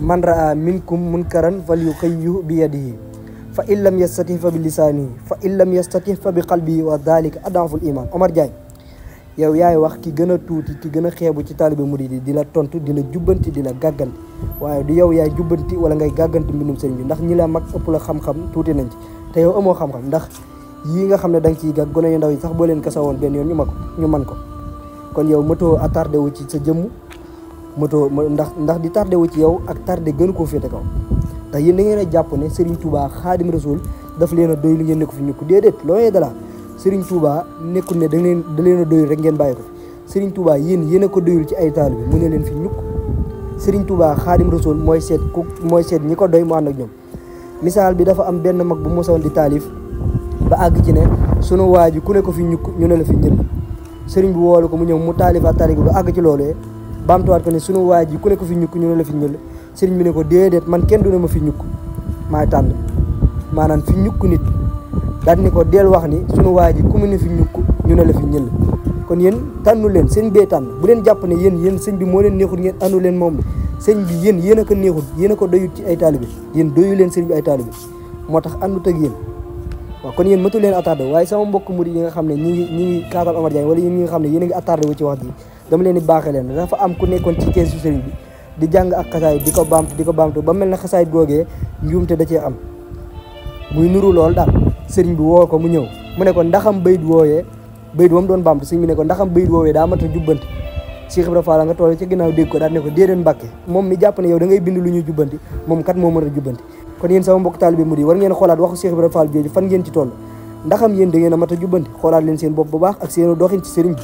man raa minkum munkaran falyughayyirhu bi yadihi fa in lam yastati fa bi lisaanihi fa in lam yastati fa bi qalbihi wa dhalika ad'aful iman. Omar Diagne yow yaay wax ki gën a tuuti ki gën a xeebu ci taalibe murid yi di la tontu di la jubbanti di la gàgganti waaye du yow yaay jubbanti wala ngay gàgganti mbindum sëriñ bi ndax ñi la mag ëpp la xam-xam tuuti nañ ci te yow amoo xam-xam ndax yii nga xam ne da nga ciy gàg gone yu ndaw yi sax boo leen kasawoon benn yoon ñu man ko kon yow mëtoo attardé wu ci sa jëmm mëtoo ndax di tardé wu ci yow ak tardé gënu koo féete kaw ndax yéen da ngeen a jàpp ne Serigne Touba Xaadim Rasul daf leen a doy lu ngeen ne ko fi ñukk déedéet looyee dala Serigne Touba nekkul ne da leen a doyul rek ngeen bàyyi ko Serigne Touba yéen a ko doyul ci ay taalibe mu ne leen fi ñukk Serigne Touba Xaadim Rasul mooy seet ñi ko doy mu ànd ak ñoom misaal bi dafa am benn mag bu mosoon di taalif ba àgg ci ne sunu waa ji ku ne ko fi ñukk ñu ne la fi njël Serigne bi woolu ko mu ñëw mu taalifaat taalif ba àgg ci loolee baamtuwaat ko ne sunu waa ji ku ne ko fi ñukk ñu ne la fi njël Serigne bi ne ko déedéet man kenn du ne ma fi ñukk maay tànn maanaam fi ñukk nit daal ni ko deel wax ni sunu waa ji ku mu ne fi ñukk ñu ne la fi ñël kon yéen tànnu leen sëñ bee tànn bu leen jàpp ne yéen sëñ bi moo leen neexul ngeen àndu leen moom la sëñ bi yéen a ko neexul yéen a ko doyut ci ay taalibe yéen doyu leen sëñ bi ay taalibe moo tax àndut ak yéen waaw kon yéen mëtu leen attardé waaye sama mbokk murid yi nga xam ne ñi ngi kaatal Omar Diagne wala yéen ñi nga xam ne yéen a ngi attardé wu ci wax ji dama leen di baaxee leen dafa am ku nekkoon ci keesu sëriñ bi di jàng ak xasaay di ko baamtu ba mel ne xasaay googee njuumte da cee am muy nuru lool daal sëriñ bi woo ko mu ñëw mu ne ko ndaxam bayit moom doon baamtu sëriñ bi ne ko ndaxam bayit woowee daa mat a jubbanti Cheikh Ibra Fall nga toll ci ginnaaw dégg ko daal ne ko déedéet Mbàkke moom mi jàpp ne yow da ngay bind lu ñuy jubbanti moom kat moo mën a jubbanti kon yéen sama mbokk taalibe murid war ngeen xoolaat waxu Cheikh Ibra Fall jooju fan ngeen ci toll ndaxam yéen da ngeen a mat a jubbanti xoolaat leen seen bopp bu baax ak seen doxin ci sëriñ bi